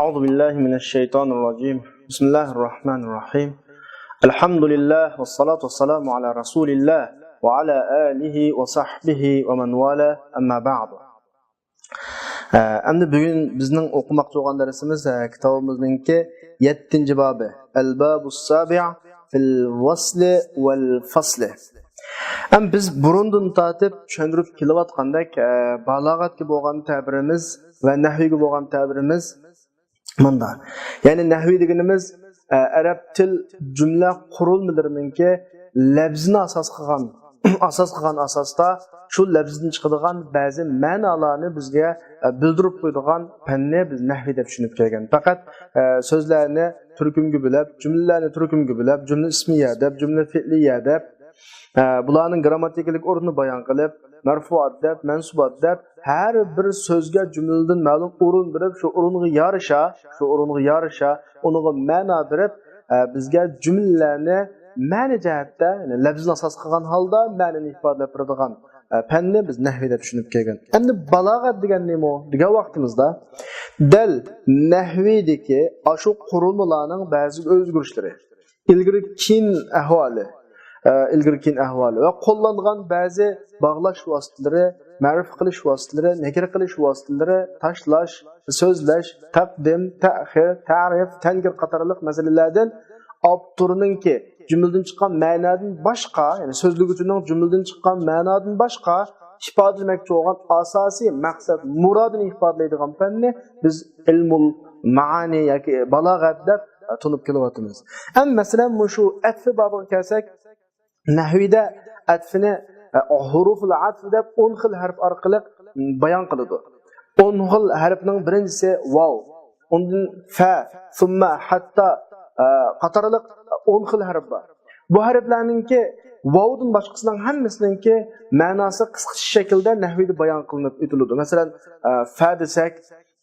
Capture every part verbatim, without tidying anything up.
أعوذ بالله من الشيطان الرجيم. بسم الله الرحمن الرحيم. الحمد لله والصلاة والسلام على رسول الله وعلى آله وصحبه ومن والاه، أما بعد. ئە، ئەمدى بۈگۈن بىزنىڭ ئوقۇماقچى بولغان دەرسىمىز، ئە، كىتابىمىزنىڭكى يەتتىنچى بابى، الباب السابع في الوصل والفصل. ئەم بىز بۇرۇندىن تارتىپ چۈشەندۈرۈپ كېلىۋاتقاندەك، ئە، بالاغەتكە بولغان تەبىرىمىز ۋە نەھۋىگە بولغان تەبىرىمىز مۇندا. يەنى نەھۋى دېگىنىمىز، ئە، ئەرەب تىل جۈملە قۇرۇلمىلىرىنىڭكى لەپزىنى ئاساس قىلغان، ئاساس قىلغان ئاساستا شۇ لەپزىدىن چىقىدىغان بەزى مەنالارنى بىزگە، ئە، بىلدۈرۈپ قويىدىغان پەننى بىز نەھۋى دەپ چۈشىنىپ كەلگەن. پەقەت، ئە، سۆزلەرنى تۈركۈمگە بۆلۈپ، جۈملىلەرنى تۈركۈمگە بۆلۈپ، جۈملە ئىسمىيە دەپ، جۈملە پېئلىيە دەپ، ئە، بۇلارنىڭ گرامماتىكىلىق ئورنىنى بايان قىلىپ، مەرفۇئات دەپ، مەنسۇبات دەپ، ھەر بىر سۆزگە جۈملىدىن مەلۇم ئورۇن بېرىپ، شۇ ئورۇنغا يارىشا، شۇ ئورۇنغا يارىشا، ئۇنىڭغا مەنا بېرىپ، ئە، بىزگە جۈملىلەرنى مەنە جەھەتتە، يەنى لەپزىنى ئاساس قىلغان ھالدا مەنىنى ئىپادىلەپ بېرىدىغان، ئە، پەننى بىز نەھۋى دەپ چۈشىنىپ كەلگەن. ئەمدى بالاغەت دېگەن نېمە دېگەن ۋاقتىمىزدا، دەل نەھۋىدىكى ئاشۇ قۇرۇلمىلارنىڭ بەزى ئۆزگىرىشلىرى، ئىلگىرى كېيىن ئەھۋالى، ئە، ئىلگىرى كېيىن ئەھۋالى ۋە قوللانغان بەزى باغلاش ۋاسىتىلىرى، مەرىپە قىلىش ۋاسىتىلىرى، نەكىر قىلىش ۋاسىتىلىرى، تاشلاش، سۆزلەش، تەقدىم، تەخىر، تەرىپ، تەنكىر قاتارلىق مەسىلىلەردىن ئاپتورنىڭكى جۈملىدىن چىققان مەنادىن باشقا، يەنى سۆزلىگۈچىنىڭ جۈملىدىن چىققان مەنادىن باشقا ئىپادىلىمەكچى بولغان ئاساسىي مەقسەت مۇرادىنى ئىپادىلەيدىغان پەننى بىز ئىلمۇل مائانى ياكى بالاغەت دەپ تونۇپ كېلىۋاتىمىز. ئەمما مەسىلەن، مۇشۇ ئەتفى بابىغا كەلسەك، نەھۋىدە ئەتفىنى، ئە، ھۇرۇفۇل ئەتف دەپ ئون خىل ھەرپ ئارقىلىق بايان قىلىدۇ. ئون خىل ھەرپنىڭ بىرىنچىسى ۋاۋ، ئۇندىن فە، سۇممە، ھەتتا، ئە، قاتارلىق ئون خىل ھەرپ بار. بۇ ھەرپلەرنىڭكى ۋاۋدىن باشقىسىنىڭ ھەممىسىنىڭكى مەناسى قىسقىچە شەكىلدە نەھۋىدە بايان قىلىنىپ ئۆتۈلىدۇ. مەسىلەن، ئە، فە دېسەك،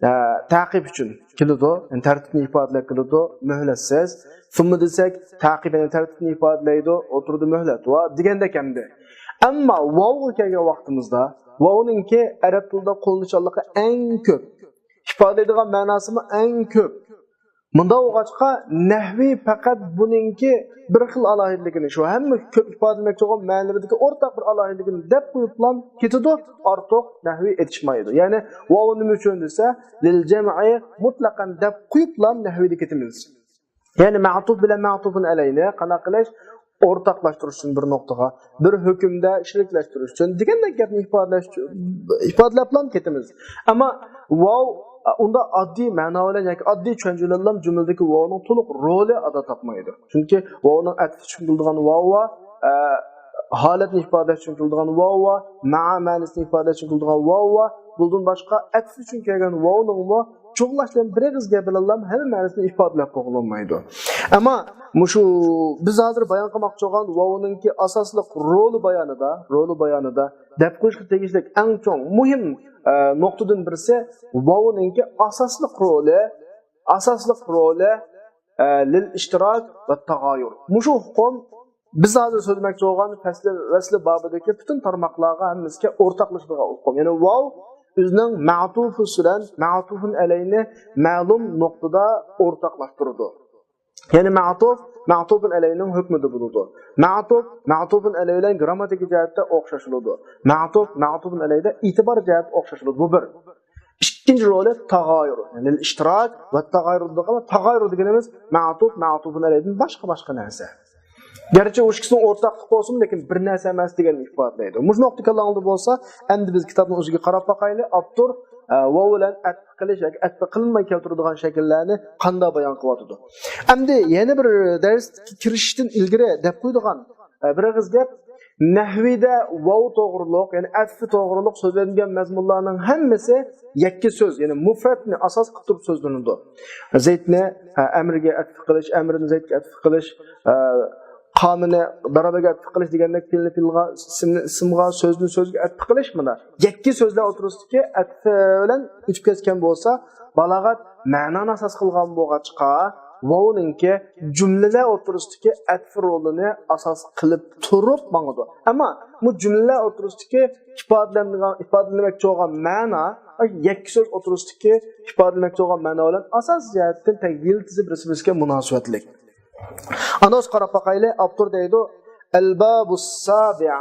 ئە، تەقىب ئۈچۈن كېلىدۇ، يەنى تەرتىپنى ئىپادىلەپ كېلىدۇ، مۆھلەتسىز. سۇممە دېسەك، تەقىب، يەنى تەرتىپنى ئىپادىلەيدۇ، ئوتتۇرىدا مۆھلەت بار دېگەندەك ئەمدى. ئەمما ۋاۋغا كەلگەن ۋاقتىمىزدا، ۋاۋنىڭكى ئەرەب تىلىدا قوللىنىشچانلىقى ئەڭ كۆپ، ئىپادىلەيدىغان مەناسىمۇ ئەڭ كۆپ. مۇنداق بولغاچقا، نەھۋى پەقەت بۇنىڭكى بىر خىل ئالاھىدىلىكىنى، شۇ ھەممە كۆپ ئىپادىلىمەكچى بولغان مەنىلىرىدىكى ئورتاق بىر ئالاھىدىلىكىنى دەپ قويۇپلا كېتىدۇ، ئارتۇق نەھۋى ئېيتىشمايدۇ. يەنى ۋاۋ نېمە ئۈچۈن دېسە، لىل جەمئى مۇتلەقەن دەپ قويۇپلا نەھۋىدە كېتىمىز. يەنى مەتۇپ بىلەن مەتۇپۇن ئەلەينى قانداق قىلىش؟ ئورتاقلاشتۇرۇش ئۈچۈن بىر نۇقتىغا، بىر ھۆكۈمدە شېرىكلەشتۈرۈش ئۈچۈن دېگەندەك گەپنى ئىپادىلەش، ئىپادىلەپلا كېتىمىز. ئەمما ۋاۋ ئۇنداق ئاددىي مەنا بىلەن ياكى ئاددىي چۈشەنچە بىلەنلا جۈملىدىكى ۋاۋنىڭ تولۇق رولى ئادا تاپمايدۇ. چۈنكى ۋاۋنىڭ ئەتىپ ئۈچۈن كېلىدىغان ۋاۋ بار، ئە، ھالەتنى ئىپادىلەش ئۈچۈن كېلىدىغان ۋاۋ بار، مەئا مەنىسىنى ئىپادىلەش ئۈچۈن كېلىدىغان ۋاۋ بار. بۇندىن باشقا ئەتىپ ئۈچۈن كەلگەن ۋاۋنىڭمۇ جۇغلاش بىلەن بىر ئېغىز گەپ بىلەنلا ھەممە مەنىسىنى ئىپادىلەپ بولغىلى بولمايدۇ. ئەمما مۇشۇ بىز ھازىر بايان قىلماقچى بولغان ۋاۋنىڭكى ئاساسلىق رولى بايانىدا، رولى بايانىدا دەپ قويۇشقا تېگىشلىك ئەڭ چوڭ مۇھىم، ئە، نۇقتىدىن بىرسى ۋاۋنىڭكى ئاساسلىق رولى، ئاساسلىق رولى، ئە، لىل ئىشتىراك ۋە تاغايۇر. مۇشۇ ئۇقۇم بىز ھازىر سۆزلىمەكچى بولغان پەسلى ۋەسلى بابىدىكى پۈتۈن تارماقلارغا ھەممىسىگە ئورتاقلىشىدىغان ئۇقۇم. يەنى ۋاۋ ئۆزىنىڭ مەتۇپى بىلەن مەتۇپۇن ئەلەينى مەلۇم نۇقتىدا ئورتاقلاشتۇرىدۇ. يەنى مەتۇپ مەتۇپۇن ئەلەينىڭ ھۆكمىدە بولىدۇ. مەتۇپ مەتۇپۇن ئەلەي بىلەن گرامماتىكا جەھەتتە ئوخشاش بولىدۇ. مەتۇپ مەتۇپۇن ئەلەيدە ئېتىبار جەھەتتە ئوخشاش بولىدۇ. بۇ بىر. ئىككىنچى رولى تاغايۇر، يەنى ئىشتىراك ۋە تاغايۇر دېگەن، تاغايۇر دېگىنىمىز مەتۇپ مەتۇپۇن ئەلەيدىن باشقا باشقا نەرسە. گەرچە ئۇ ئىككىسىنىڭ ئورتاقلىق بولسىمۇ، لېكىن بىر نەرسە ئەمەس دېگەننى ئىپادىلەيدۇ. مۇشۇ نۇقتا كاللاڭدا بولسا، ئەمدى بىز كىتابنىڭ ئۆزىگە قاراپ باقايلى. ئاپتور، ئە، ۋاۋ بىلەن ئەتپ قىلىش ياكى ئەتپ قىلىنماي كەلتۈرىدىغان شەكىللەرنى قانداق بايان قىلىۋاتىدۇ؟ ئەمدى يەنە بىر دەرسكە كىرىشىشتىن ئىلگىرى دەپ قويىدىغان، ئە، بىر ئېغىز گەپ. نەھۋىدە ۋاۋ توغرۇلۇق، يەنى ئەتف توغرۇلۇق سۆزلەنگەن مەزمۇنلارنىڭ ھەممىسى يەككە سۆز، يەنى مۇفرەتنى ئاساس قىلىپ تۇرۇپ سۆزلىنىدۇ. زەيدنى، ھە، ئەمرگە ئەتف قىلىش، ئەمرنى زەيدكە ئەتف قىلىش، ئە، قامىنى دارابەگە ئەتف قىلىش دېگەندەك پېئىلنى پېئىلغا، ئىسىمنى ئىسىمغا، سۆزنى سۆزگە ئەتف قىلىش مانا. يەككە سۆزلەر ئوتتۇرىسىدىكى ئەتف بىلەن ئۆتۈپ كەتكەن بولسا، بالاغەت مەنانى ئاساس قىلغان بولغاچقا، ۋاۋنىڭكى جۈملىلەر ئوتتۇرىسىدىكى ئەتف رولىنى ئاساس قىلىپ تۇرۇپ ماڭىدۇ. ئەمما بۇ جۈملىلەر ئوتتۇرىسىدىكى ئىپادىلەنگەن، ئىپادىلىمەكچى بولغان مەنا يەككە سۆز ئوتتۇرىسىدىكى ئىپادىلىمەكچى بولغان مەنا بىلەن ئاساسىي جەھەتتىن تەڭ يىلتىزى بىرسى بىرسىگە مۇناسىۋەتلىك. ئانا قاراپ باقايلى، ئاپتور دەيدۇ، الباب السابع،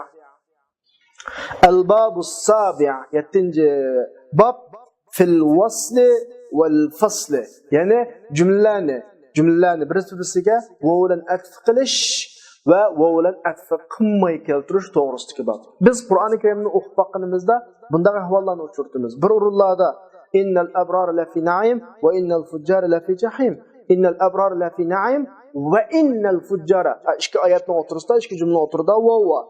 الباب السابع، يەتتىنچى باب، في الوصل والفصل، يەنى جۈملىلەرنى، جۈملىلەرنى بىرسى بىرسىگە ۋاۋ بىلەن ئەتىپ قىلىش ۋە ۋاۋ بىلەن ئەتىپ قىلماي كەلتۈرۈش توغرىسىدىكى باب. بىز قۇرئانى كەرىمنى ئوقۇپ باققىنىمىزدا بۇنداق ئەھۋاللارنى ئۇچرىتىمىز. بىر ئورۇنلاردا، إن الأبرار لفي نعيم وإن الفجار لفي جحيم، إن الأبرار لفي نعيم وإن الفجار. ئىككى ئايەتنىڭ ئوتتۇرىسىدا، ئىككى جۈملىنىڭ ئوتتۇرىدا ۋاۋ بار.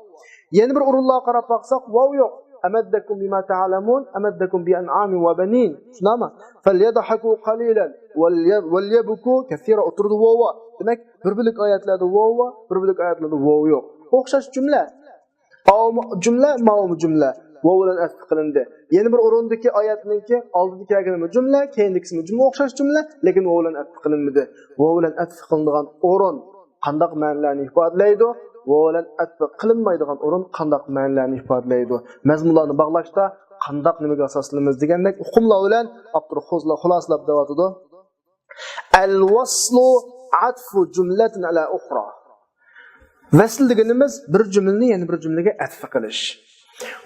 يەنە بىر ئورۇنلارغا قاراپ باقساق، ۋاۋ يوق. أمدكم بما تعلمون، أمدكم بأنعام وبنين. شۇنداقمۇ؟ فليضحكوا قليلا ولي-، وليبكوا كثيرا. ئوتتۇرىدا ۋاۋ بار. دېمەك، بىر بۆلەك ئايەتلەردە ۋاۋ بار، بىر بۆلەك ئايەتلەردە ۋاۋ يوق. ئوخشاش جۈملە. ئاۋۇمۇ جۈملە، ماۋۇمۇ جۈملە. ۋاۋ بىلەن ئەتىپ قىلىندى. يەنە بىر ئورۇندىكى ئايەتنىڭكى ئالدىدا كەلگىنىمۇ جۈملە، كەينىدىكىسىمۇ جۈملە، ئوخشاش جۈملە، لېكىن ۋاۋ بىلەن ئەتىپ قىلىنمىدى. ۋاۋ بىلەن ئەتىپ قىلىنىدىغان ئورۇن قانداق مەنىلەرنى ئىپادىلەيدۇ؟ ۋاۋ بىلەن ئەتىپ قىلىنمايدىغان ئورۇن قانداق مەنىلەرنى ئىپادىلەيدۇ؟ مەزمۇنلارنى باغلاشتا قانداق نېمىگە ئاساسلىنىمىز دېگەندەك ئۇقۇملار بىلەن ئاپتور خۇلاسىلەپ دەۋاتىدۇ. الوصل عطف جملة على أخرى. ۋەسل دېگىنىمىز بىر جۈملىنى يەنە بىر جۈملىگە ئەتىپ قىلىش.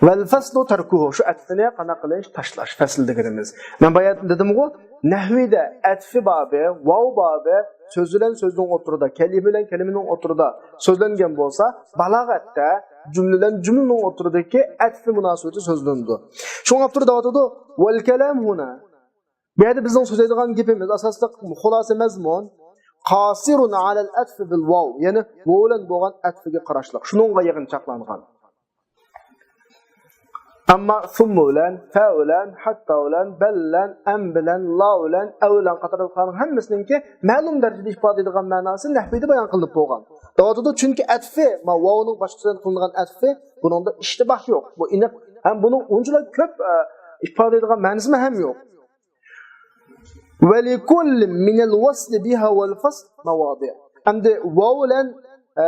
والفصل تركه، شۇ ئەتىپنى قانداق قىلىش؟ تاشلاش، ۋەسل دېگىنىمىز. مەن بايا دېدىمغۇ، نەھۋىدە ئەتىپى بابى، ۋاۋ بابى سۆز بىلەن سۆزنىڭ ئوتتۇرىدا، كەلىمە بىلەن كەلىمىنىڭ ئوتتۇرىدا سۆزلەنگەن بولسا، بالاغەتتە جۈملە بىلەن جۈملىنىڭ ئوتتۇرىدىكى ئەتىپى مۇناسىۋىتى سۆزلىنىدۇ. شۇڭا ئاپتور دەۋاتىدۇ، والكلام هنا. بۇ يەردە بىزنىڭ سۆزلەيدىغان گېپىمىز، ئاساسلىق خۇلاسە مەزمۇن، قاسىرۇن ئالەل ئەتفى بىل ۋاۋ، يەنى ۋاۋ بىلەن بولغان ئەتفىگە قاراشلىق، شۇنىڭغا يىغىنچاقلانغان. ئەمما سۇممۇ بىلەن، فە بىلەن، ھەتتا بىلەن، بەل بىلەن، ئەم بىلەن، لا بىلەن، ئەۋ بىلەن قاتارلىقلارنىڭ ھەممىسىنىڭكى مەلۇم دەرىجىدە ئىپادىلەيدىغان مەناسى نەھۋىدە بايان قىلىنىپ بولغان. دەۋاتىدۇ، چۈنكى ئەتفى، ما، ۋاۋنىڭ باشقا سۆزدىن قىلىنغان ئەتفى، بۇنىڭدا ئىشتىباھ يوق. بۇ ئېنىق. ھەم بۇنىڭ ئۇنچىلا كۆپ، ئە، ئىپادىلەيدىغان مەنىسىمۇ ھەم يوق. ولكل من الوصل بها والفصل مواضع. ئەمدى ۋاۋ بىلەن، ئە،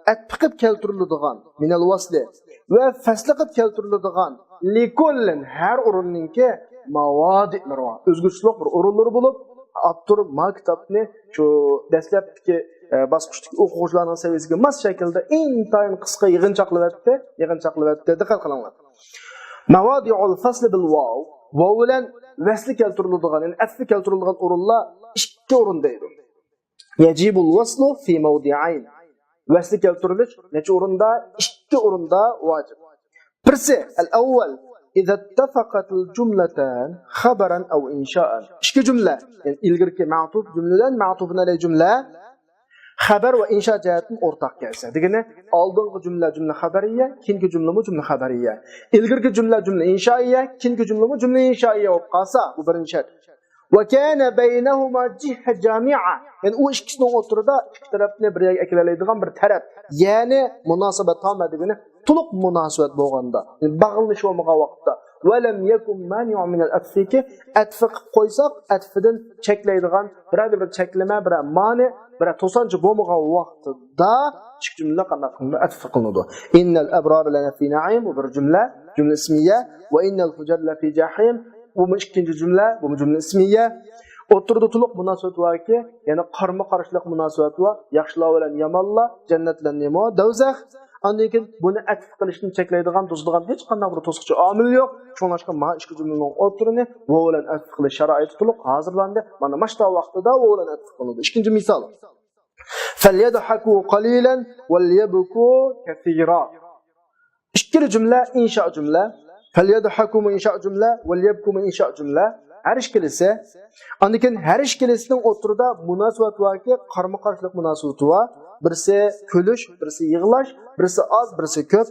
ئەتپە قىلىپ كەلتۈرۈلىدىغان، مىنەل ۋەسلى، ۋە فەسلى قىلىپ كەلتۈرۈلىدىغان، لىكۇللىن، ھەر ئورۇننىڭكى ماۋادىئلىرى بار. ئۆزگىچىلىك بىر ئورۇنلىرى بولۇپ، ئاپتور ما كىتابنى شۇ دەسلەپتىكى، ئە، باسقۇچتىكى ئوقۇغۇچىلارنىڭ سەۋىيىسىگە ماس شەكىلدە ئىنتايىن قىسقا يىغىنچاقلىۋەتتى، يىغىنچاقلىۋەتتى. دىققەت قىلىڭلار. ماۋادىئۇل فەسلى بىل ۋاۋ. ۋاۋ بىلەن ۋەسلى كەلتۈرۈلىدىغان، يەنى ئەتپى كەلتۈرۈلىدىغان ئورۇنلار ئىككى ئورۇن دەيدۇ. يەجىبۇل ۋەسلۇ فى مەۋدىئەين. ۋەسلى كەلتۈرۈلۈش نەچچە ئورۇندا؟ ئىككى ئورۇندا ۋاجىپ. بىرسى، ئەل ئەۋۋەل، ئىزا ئىتتەفەقەتىل جۈملەتان خەبەرەن ئەۋ ئىنشائەن. ئىككى جۈملە، يەنى ئىلگىرىكى مەتۇپ جۈملە بىلەن مەتۇپۇن ئەلەيھ جۈملە خەبەر ۋە ئىنشا جەھەتتىن ئورتاق كەلسە. دېگىنى، ئالدىنقى جۈملە جۈملە خەبەرىيە، كېيىنكى جۈملىمۇ جۈملە خەبەرىيە. ئىلگىرىكى جۈملە جۈملە ئىنشائىيە، كېيىنكى جۈملىمۇ جۈملە ئىنشائىيە بولۇپ قالسا، بۇ بىرىنچى شەرت. ۋە كانە بەينەھۇما جىھە جامىئە. يەنى ئۇ ئىككىسىنىڭ ئوتتۇرىدا ئىككى تەرەپنى بىر يەرگە ئەكېلەلەيدىغان بىر تەرەپ. يەنى مۇناسىۋەت تامە دېگىنى تولۇق مۇناسىۋەت بولغاندا، يەنى باغلىنىش بولمىغان ۋاقىتتا. ۋە لەم يەكۇن مانىئۇن مىنەل ئەتفىكى، ئەتفى قىلىپ قويساق، ئەتفىدىن چەكلەيدىغان بىرەر بىر چەكلىمە، بىرەر مانىئ، بىرەر توسانچى بولمىغان ۋاقتىدا ئىككى جۈملە قانداق قىلىنىدۇ؟ ئەتفى قىلىنىدۇ. ئىننەل ئەبرارە لەفى نەئىم، بۇ بىر جۈملە، جۈملە ئىسمىيە. ۋە ئىننەل فۇججارە لەفى جەھىم، بۇمۇ ئىككىنچى جۈملە، بۇمۇ جۈملە ئىسمىيە. ئوتتۇرىدا تولۇق مۇناسىۋەت باركى، يەنى قارىمۇ قارشىلىق مۇناسىۋەت بار. ياخشىلار بىلەن يامانلار، جەننەت بىلەن نېمە؟ دوزاخ. ئاندىن كېيىن بۇنى ئەتىپ قىلىشنى چەكلەيدىغان، توسىدىغان ھېچقانداق بىر توسقۇچى ئامىل يوق. شۇڭلاشقا مانا ئىككى جۈملىنىڭ ئوتتۇرىنى ۋاۋ بىلەن ئەتىپ قىلىش شارائىتى تولۇق ھازىرلاندى. مانا ماشتا ۋاقتىدا ۋاۋ بىلەن ئەتىپ قىلىنىدۇ. ئىككىنچى مىسال. فەليەدھەكۇ قەلىلەن ۋەليەبكۇ كەسىرا. ئىككىلا جۈملە ئىنشا جۈملە. فەليەدھەكۇمۇ ئىنشا جۈملە، ۋەليەبكۇمۇ ئىنشا جۈملە. ھەر ئىككىلىسى. ئاندىن كېيىن ھەر ئىككىلىسىنىڭ ئوتتۇرىدا مۇناسىۋەت باركى، قارىمۇ قارشىلىق مۇناسىۋىتى بار. بىرسى كۈلۈش، بىرسى يىغلاش، بىرسى ئاز، بىرسى كۆپ.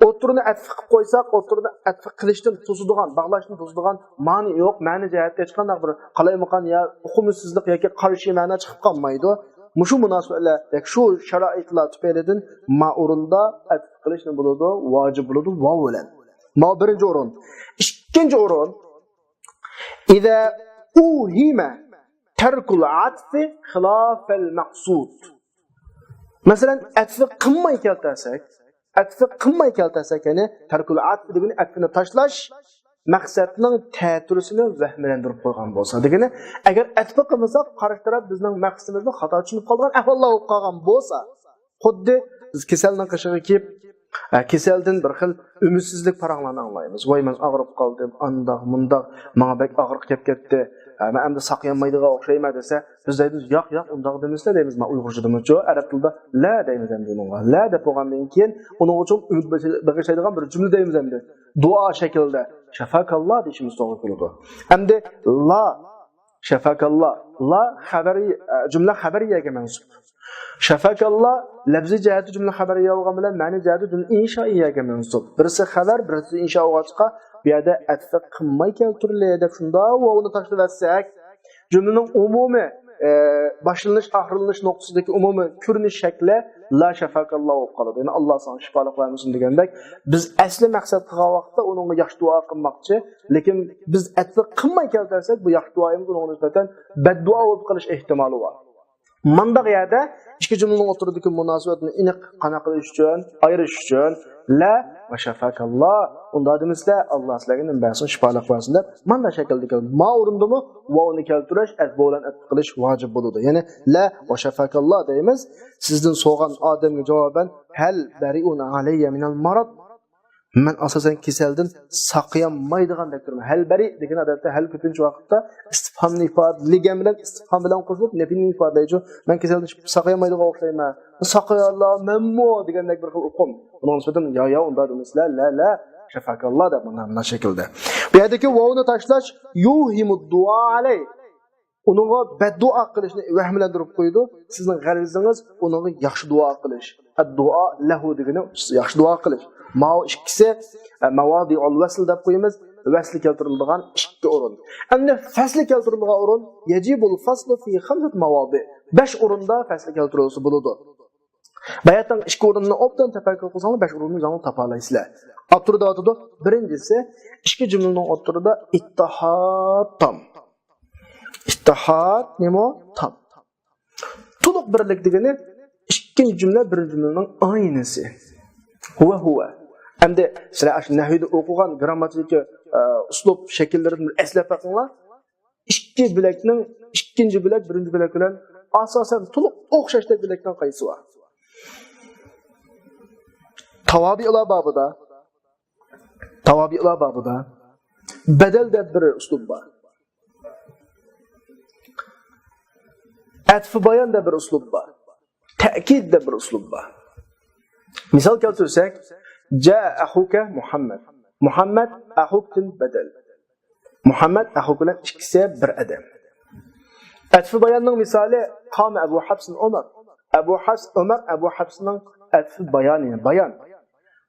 ئوتتۇرىنى ئەتفى قىلىپ قويساق، ئوتتۇرىنى ئەتفى قىلىشتىن توسىدىغان، باغلاشتىن توسىدىغان مانى يوق، مەنە جەھەتتە ھېچقانداق بىر قالايمىقان يا ئۇقۇمسىزلىق ياكى قارشى مەنە چىقىپ قالمايدۇ. مۇشۇ مۇناسىۋەتلەر ياكى شۇ شارائىتلار تۈپەيلىدىن ما ئورۇندا ئەتفى قىلىش نېمە بولىدۇ؟ ۋاجىپ بولىدۇ، ۋاۋ بىلەن. ما بىرىنچى ئورۇن. ئىككىنچى ئورۇن. ئىزا ئۇھىمە تەركۇل ئەتفى خىلاپەل مەقسۇد. مەسىلەن، ئەتفى قىلماي كەلتۈرسەك، ئەتفى قىلماي كەلتۈرسەك، يەنى تەركۇل ئەتفى دېگىنى ئەتفىنى تاشلاش، مەقسەتنىڭ تەتۈرىسىنى ۋەھىملەندۈرۈپ قويغان بولسا، دېگىنى، ئەگەر ئەتفە قىلمىساق، قارشى تەرەپ بىزنىڭ مەقسىتىمىزنى خاتا چۈشىنىپ قالىدىغان ئەھۋاللار بولۇپ قالغان بولسا، خۇددى بىز كېسەلنىڭ قېشىغا كېلىپ، ئە، كېسەلدىن بىر خىل ئۈمىدسىزلىك پاراڭلارنى ئاڭلايمىز. ۋاي، مەن ئاغرىپ قالدىم، ئانداق، مۇنداق، ماڭا بەك ئاغرىق كېلىپ كەتتى، ئە، مەن ئەمدى ساقىيالمايدىغان ئوخشايمەن دېسە، بىز دەيمىز، ياق، ياق، ئۇنداق دېمىسىلە دەيمىز. مانا ئۇيغۇرچىدا مۇنچە، ئەرەب تىلىدا لە دەيمىز ئەمدى ئۇنىڭغا. لە دەپ بولغاندىن كېيىن، ئۇنىڭ ئۈچۈن ئۈمىد بېغىشلايدىغان بىر جۈملە دەيمىز ئەمدى. دۇئا شەكلىدە، شەفاكاللا دېيىشىمىز توغرا كېلىدۇ. ئەمدى لا، شەفاكاللا، لا خەۋەرى، ئە، جۈملە خەۋەرىيەگە مەنسۇپ. شەفاكاللا لەپزىي جەھەتتە جۈملە خەۋەرىيە بولغان بىلەن مەنە جەھەتتە جۈملە ئىنشائىيەگە مەنسۇپ. بىرسى خەۋەر، بىرسى ئىنشا بولغاچقا، بۇ يەردە ئەتفە قىلماي كەلتۈرۈلە دەپ شۇنداق ۋاۋنى تاشلىۋەتسەك، جۈملىنىڭ ئومۇمىي، ئە، باشلىنىش، ئاخىرلىنىش نۇقتىسىدىكى ئومۇمىي كۆرۈنۈش شەكلى لا شەفاكاللا بولۇپ قالىدۇ. يەنى ئاللا ساڭا شىپالىق بەرمىسۇن دېگەندەك، بىز ئەسلى مەقسەت قىلغان ۋاقىتتا ئۇنىڭغا ياخشى دۇئا قىلماقچى، لېكىن بىز ئەتفە قىلماي كەلتۈرسەك، بۇ ياخشى دۇئايىمىز ئۇنىڭغا نىسبەتەن بەددۇئا بولۇپ قېلىش ئېھتىمالى بار. مانداق يەردە ئىككى جۈملىنىڭ ئوتتۇرىدىكى مۇناسىۋەتنى ئېنىق قانداق قىلىش ئۈچۈن، ئايرىش ئۈچۈن، لە ۋە شەفاكاللا، ئۇنداق دېمىسىلە، ئاللا سىلەرگە نېمە بەرسۇن، شىپالىق بەرسۇن دەپ، مانداق شەكىلدىكى ما ئورۇندىمۇ ۋاۋنى كەلتۈرۈش، ئەت-، ۋاۋ بىلەن ئەتفە قىلىش ۋاجىپ بولىدۇ. يەنى لە ۋە شەفاكاللا دەيمىز، سىزدىن سورىغان ئادەمگە جاۋابەن، ھەل بەرىئۇن ئەلەييە مىنەل ماراد، مەن ئاساسەن كېسەلدىن ساقىيالمايدىغاندەك تۇرىمەن. ھەل بەرىئ دېگەن ئادەتتە ھەل كۆپىنچە ۋاقىتتا ئىستىفھامنى ئىپادىلىگەن بىلەن ئىستىفھام بىلەن قوشۇلۇپ نەپىنى ئىپادىلەيدۇ. مەن كېسەلدىن ساقىيالمايدىغان ئوخشايمەن. ساقىيالامەنمۇ دېگەندەك بىر خىل ئۇقۇم. بۇنىڭ نىسبەتەن يا، يا، ئۇنداق دېمەسىلە، لە، لە، شەفاكاللا دەپ مانا، مانا شەكىلدە. بۇ يەردىكى ۋاۋنى تاشلاش يۇھىمۇ دۇئا ئەلەي. ئۇنىڭغا بەددۇئا قىلىشنى ۋەھىملەندۈرۈپ قويىدۇ. سىزنىڭ غەرىزىڭىز ئۇنىڭغا ياخشى دۇئا قىلىش. ئەددۇئا لەھۇ دېگىنى ياخشى دۇئا قىلىش. ماۋۇ ئىككىسى، ئە، ماۋادىئۇل ۋەسل دەپ قويىمىز. ۋەسلى كەلتۈرۈلىدىغان ئىككى ئورۇن. ئەمدى فەسلى كەلتۈرۈلىدىغان ئورۇن، يەجىبۇل فەسلۇ فى خەمسەت ماۋادىئ. بەش ئورۇندا فەسلى كەلتۈرۈلسە بولىدۇ. باياتنىڭ ئىككى ئورۇنىنى ئوبدان تەپەككۇر قىلساڭلار، بەش ئورۇننى يەنە تاپالايسىلەر. ئاپتور دەۋاتىدۇ، بىرىنچىسى، ئىككى جۈملىنىڭ ئوتتۇرىدا ئىتتىھاد تام. ئىتتىھاد نېمە؟ تام. تولۇق بىرلىك دېگىنى ئىككىنچى جۈملە بىرىنچى جۈملىنىڭ ئاينىسى. ھۇۋە، ھۇۋە. ئەمدى سىلەر ئاشۇ نەھۋىدە ئوقۇغان گرامماتىكا، ئە، ئۇسلۇب شەكىللىرىدىن بىر ئەسلەپ بېقىڭلار. ئىككى بۆلەكنىڭ ئىككىنچى بۆلەك بىرىنچى بۆلەك بىلەن ئاساسەن تولۇق ئوخشاشتەك بۆلەكنىڭ قايسى بار؟ تاۋابىئلار بابىدا، تاۋابىئلار بابىدا بەدەل دەپ بىر ئۇسلۇب بار. ئەتفى بايان دەپ بىر ئۇسلۇب بار. تەكىد دەپ بىر ئۇسلۇب بار. مىسال كەلتۈرسەك، جاء أخوك محمد. مۇھەممەد ئەخۇكتىن بەدەل. مۇھەممەد ئەخۇك بىلەن ئىككىسى بىر ئادەم. ئەتفى باياننىڭ مىسالى، قام ئەبۇ حەفسىن ئۆمەر. ئەبۇ حەفس ئۆمەر، ئەبۇ حەفسنىڭ ئەتفى بايانى، بايان.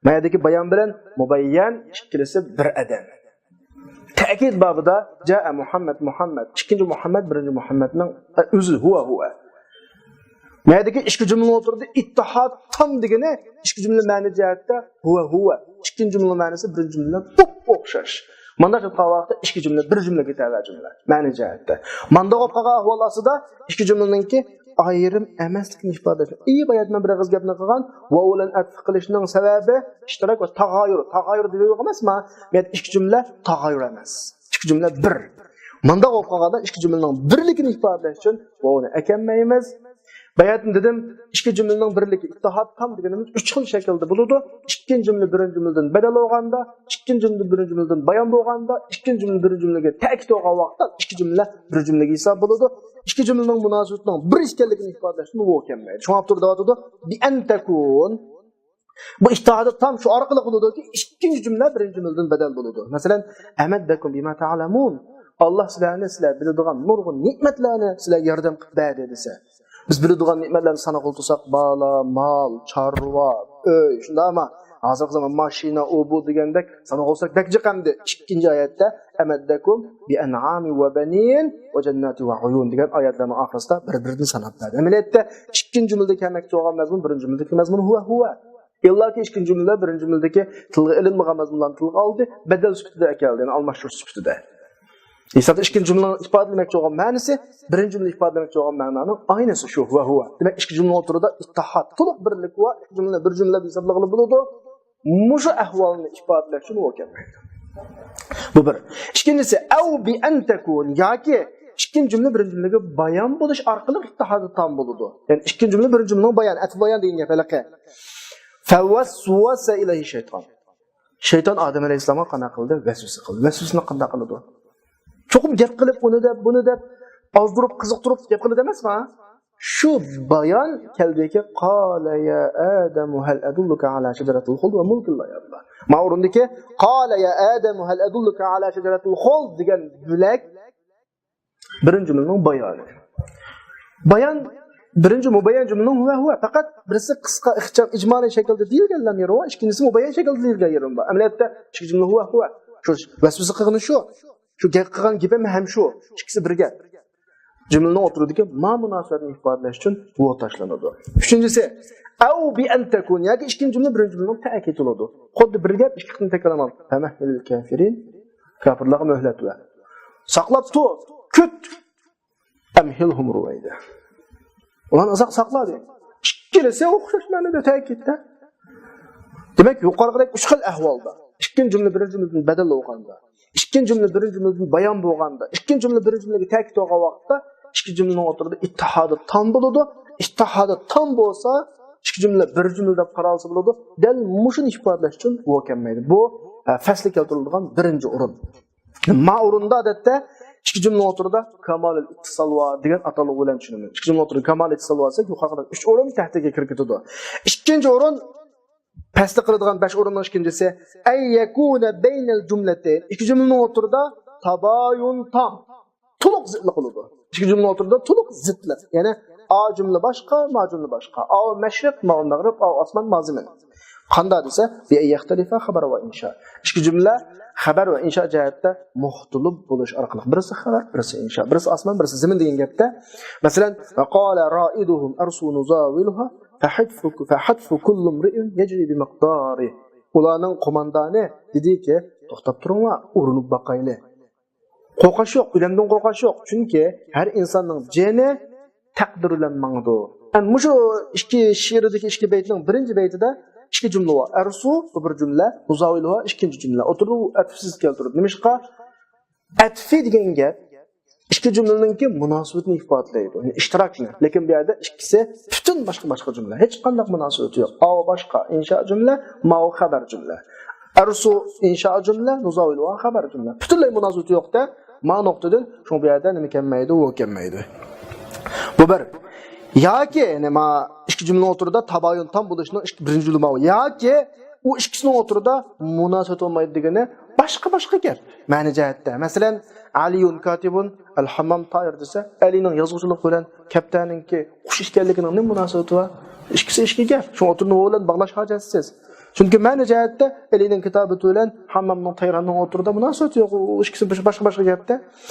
ما يەردىكى بايان بىلەن مۇبەييەن ئىككىلىسى بىر ئادەم. تەكىد بابىدا جاء مۇھەممەد، مۇھەممەد، ئىككىنچى مۇھەممەد، بىرىنچى مۇھەممەدنىڭ، ئە، ئۆزى، ھۇۋە، ھۇۋە. ما يەردىكى ئىككى جۈملىنىڭ ئوتتۇرىدا ئىتتىھاد تام دېگىنى ئىككى جۈملە مەنە جەھەتتە ھۇۋە، ھۇۋە. ئىككىنچى جۈملە مەنىسى بىرىنچى جۈملە بىلەن ئوپئوخشاش. مانداق قىلىپ قالغان ۋاقىتتا ئىككى جۈملە بىر جۈملىگە تەۋە جۈملە، مەنە جەھەتتە. مانداق بولۇپ قالغان ئەھۋال ئاستىدا ئىككى جۈملىنىڭكى ئايرىم ئەمەسلىكىنى ئىپادىلەش. ئى، بايا مەن بىر ئېغىز گەپنى قىلغان، ۋاۋ بىلەن ئەتف قىلىشنىڭ سەۋەبى ئىشتىراك ۋە تاغايۇر. تاغايۇر دېگەن يوق ئەمەسما؟ بۇ يەردە ئىككى جۈملە تاغايۇر ئەمەس. ئىككى جۈملە بىر. مانداق بولۇپ قالغاندا ئىككى جۈملىنىڭ بىرلىكىنى ئىپادىلەش ئۈچۈن ۋاۋنى ئەكەلمەيمىز. باياتىن دېدىم، ئىككى جۈملىنىڭ بىرلىكى ئىتتىھاد تام دېگىنىمىز ئۈچ خىل شەكىلدە بولىدۇ. ئىككىنچى جۈملە بىرىنچى جۈملىدىن بەدەل بولغاندا، ئىككىنچى جۈملە بىرىنچى جۈملىدىن بايان بولغاندا، ئىككىنچى جۈملە بىرىنچى جۈملىگە تەكىت بولغان ۋاقىتتا ئىككى جۈملە بىر جۈملىگە ھېساب بولىدۇ. ئىككى جۈملىنىڭ مۇناسىۋىتىنىڭ بىر ئىكەنلىكىنى ئىپادىلەشتىن بۇ كەلمەيدۇ. شۇڭا ئاپتور دەۋاتىدۇ، بىئەن تەكۇن. بۇ ئىتتىھادى تام شۇ ئارقىلىق بولىدۇكى، ئىككىنچى جۈملە بىرىنچى جۈملىدىن بەدەل بولىدۇ. مەسىلەن، ئەمەددەكۇم بىما تەئلەمۇن. ئاللا سىلەرنى، سىلەر بىلىدىغان نۇرغۇن نېمەتلەرنى سىلەرگە ياردەم قىلىپ بەردى دېسە. بىز بىلىدىغان نېمەتلەرنى سانىغىلى تۇرساق، بالا، مال، چارۋا، ئۆي، شۇنداقمۇ؟ ھازىرقى زامان ماشىنا، ئۇ، بۇ دېگەندەك سانىغۇلساق بەك جىق ئەمدى. ئىككىنچى ئايەتتە، ئەمەددەكۇم بىئەنئامى ۋە بەنىن ۋە جەنناتى ۋە ئۇيۇن دېگەن ئايەتلەرنىڭ ئاخىرىسىدا بىر-بىرىدىن ساناپ بەردى. ئەمەلىيەتتە ئىككىنچى جۈملىدە كەلمەكچى بولغان مەزمۇن بىرىنچى جۈملىدىكى مەزمۇن ھۇۋە ھۇۋە. ئىللاكى ئىككىنچى جۈملىدە بىرىنچى جۈملىدىكى تىلغا ئېلىنمىغان مەزمۇنلارنى تىلغا ئالدى، بەدەل سۈپىتىدە ئەكەلدى، يەنى ئالماشتۇرۇش سۈپىتىدە. ھېسابتا ئىككىنچى جۈملىنىڭ ئىپادىلىمەكچى بولغان مەنىسى بىرىنچى جۈملە ئىپادىلىمەكچى بولغان مەنانىڭ ئاينىسى شۇ، ھۇۋە، ھۇۋە. دېمەك، ئىككى جۈملىنىڭ ئوتتۇرىدا ئىتتىھاد، تولۇق بىرلىك ۋە ئىككى جۈملىنى بىر جۈملە دەپ ھېسابلىغىلى بولىدۇ. مۇشۇ ئەھۋالنى ئىپادىلەش ئۈچۈن ھۇۋە كەلمەيدۇ. بۇ بىر. ئىككىنچىسى، ئەۋ بىئەن تەكۇن، ياكى ئىككىنچى جۈملە بىرىنچى جۈملىگە بايان بولۇش ئارقىلىق ئىتتىھادى تام بولىدۇ. يەنى ئىككىنچى جۈملە بىرىنچى جۈملىنىڭ بايان، ئەتىپ بايان دېگەن گەپ ھېلىقى. فەۋەسۋەسە ئىلەيھى شەيتان. شەيتان ئادەم ئەلەيھىسسالامغا قانداق قىلدى؟ ۋەسۋەسە قىلدى. ۋەسۋەسىنى قانداق قىلىدۇ؟ چوقۇم گەپ قىلىپ، ئۇنى دەپ، بۇنى دەپ، ئازدۇرۇپ، قىزىقتۇرۇپ گەپ قىلىدۇ ئەمەسما؟ شۇ بايان كەلدىكى، قالە يا ئادەمۇ ھەل ئەدۇللۇكە ئالا شەجەرەتىل خۇلد ۋە مۇلكىن لا يەبلا. ما ئورۇندىكى، قالە يا ئادەمۇ ھەل ئەدۇللۇكە ئالا شەجەرەتىل خۇلد دېگەن بۆلەك بىرىنچى جۈملىنىڭ بايانى. بايان، بىرىنچى مۇبەييەن جۈملىنىڭ ھۇۋە ھۇۋە. پەقەت بىرسى قىسقا، ئىخچام، ئىجمالىي شەكىلدە دېيىلگەن لەم يەرى بار، ئىككىنچىسى مۇبەييەن شەكىلدە دېيىلگەن يەرى بار. ئەمەلىيەتتە ئىككى جۈملە ھۇۋە ھۇۋە. شۇ ۋەسۋەسە قىلغىنى شۇ. شۇ گەپ قىلغان گېپىم ھەم شۇ. ئىككىسى بىر گەپ. جۈملىنىڭ ئوتتۇرىدىكى ما مۇناسىۋەتنى ئىپادىلەش ئۈچۈن ۋو تاشلىنىدۇ. ئۈچىنچىسى، ئەۋ بىئەن تەكۇن، ياكى ئىككىنچى جۈملە بىرىنچى جۈملىنىڭ تەكىتى بولىدۇ. خۇددى بىر گەپ ئىككى قېتىم تەكرارلانغان. فەمەھھىلىل كافىرىن، كاپىرلارغا مۆھلەت بەر. ساقلاپ تۇر، كۈت. ئەمھىلھۇم رۇۋەيدە. ئۇلارنى ئۇزاق ساقلا دېگەن. ئىككىلىسى ئوخشاش مەنىدە تەكىتتە. دېمەك، يۇقىرىقىدەك ئۈچ خىل ئەھۋالدا، ئىككىنچى جۈملە بىرىنچى جۈملىدىن بەدەل بولغاندا، ئىككىنچى جۈملە بىرىنچى جۈملىدىن بايان بولغاندا، ئىككىنچى جۈملە بىرىنچى جۈملىگە تەكىت بولغان ۋاقىتتا، ئىككى جۈملىنىڭ ئوتتۇرىدا ئىتتىھادى تام بولىدۇ. ئىتتىھادى تام بولسا، ئىككى جۈملە بىر جۈملە دەپ قارالسا بولىدۇ. دەل مۇشۇنى ئىپادىلەش ئۈچۈن ۋو كەلمەيدۇ. بۇ، ھە، فەسلى كەلتۈرۈلىدىغان بىرىنچى ئورۇن. ما ئورۇندا ئادەتتە ئىككى جۈملىنىڭ ئوتتۇرىدا كامالىل ئىتتىسال ۋا دېگەن ئاتالغۇ بىلەن چۈشىنىمىز. ئىككى جۈملىنىڭ ئوتتۇرىدا كامال ئىتتىسال ۋا دېسەك، يۇقىرىقىدىن ئۈچ ئورۇن تەھتىگە كىرىپ كېتىدۇ. ئىككىنچى ئورۇن، پەسلى قىلىدىغان بەش ئورۇننىڭ ئىككىنچىسى، ئەن يەكۇنە بەينەل جۈملەتەين. ئىككى جۈملىنىڭ ئوتتۇرىدا تابايۇن تام. تولۇق زىتلىق قىلىدۇ. ئىككى جۈملىنىڭ ئوتتۇرىدا تولۇق زىتلىق. يەنى ئا جۈملە باشقا، ما جۈملە باشقا. ئاۋۇ مەشرىق، ماۋۇ مەغرىب، ئاۋۇ ئاسمان، ماۋۇ زېمىن. قانداق دېسە، بىئەن يەختەلىفا خەبەر ۋە ئىنشا. ئىككى جۈملە خەبەر ۋە ئىنشا جەھەتتە مۇختىلىپ بولۇش ئارقىلىق، بىرسى خەۋەر، بىرسى ئىنشا، بىرسى ئاسمان، بىرسى زېمىن دېگەن گەپتە، مەسىلەن، ۋە قالە رائىدۇھۇم ئەرسۇ نۇزاۋىلۇھا فەھەتفۇ، فەھەتفۇ كۇللۇ ئىمرىئىن يەجرى بىمىقدارى. ئۇلارنىڭ قوماندانى دېدىكى، توختاپ تۇرۇڭلار، ئۇرۇنۇپ باقايلى. قورقۇش يوق، ئۆلۈمدىن قورقۇش يوق. چۈنكى ھەر ئىنساننىڭ جېنى تەقدىر بىلەن ماڭىدۇ. ئەمما مۇشۇ ئىككى شېئىردىكى ئىككى بەيتنىڭ بىرىنچى بەيتىدە ئىككى جۈملە بار. ئەرسۇ، بۇ بىر جۈملە، نۇزاۋىلۇھا، ئىككىنچى جۈملە. ئوتتۇرىدا ئۇ ئەتىپسىز كەلتۈرۈپ. نېمىشقا؟ ئەتىپى دېگەن گەپ ئىككى جۈملىنىڭكى مۇناسىۋىتىنى ئىپادىلەيدۇ، يەنى ئىشتىراكنى. لېكىن بۇ يەردە ئىككىسى پۈتۈن باشقا-باشقا جۈملە. ھېچقانداق مۇناسىۋىتى يوق. ئاۋۇ باشقا ئىنشا جۈملە، ماۋۇ خەۋەر جۈملە. ئەرسۇ ئىنشا جۈملە، نۇزاۋىلۇھا خەۋەر جۈملە. پۈتۈنلەي مۇناسىۋىتى يوق-دە، ما نۇقتىدىن، شۇڭا بۇ يەردە نېمە كەلمەيدۇ، ۋو كەلمەيدۇ. بۇ بىر. ياكى، يەنى ما ئىككى جۈملىنىڭ ئوتتۇرىدا تابايۇن تام بولۇشنىڭ ئىككى، بىرىنچى جۈملە ماۋۇ. ياكى ئۇ ئىككىسىنىڭ ئوتتۇرىدا مۇناسىۋەت بولمايدۇ دېگىنى باشقا-باشقا گەپ. مەنە جەھەتتە. مەسىلەن، ئەلىيۇن كاتىبۇن، ئەل ھاممام تائىر دېسە، ئەلىنىڭ يازغۇچىلىق بىلەن كەپتەرنىڭكى قۇش ئىكەنلىكىنىڭ نېمە مۇناسىۋىتى بار؟ ئىككىسى ئىككى گەپ. شۇڭا ئوتتۇرىنى ۋو بىلەن باغلاش ھاجەتسىز. چۈنكى مەنە جەھەتتە ئەلىنىڭ كىتابىتى بىلەن ھاممامنىڭ تەيراننىڭ ئوتتۇرىدا مۇناسىۋىتى يوق. ئۇ ئىككىسى باشقا-باشقا گەپتە.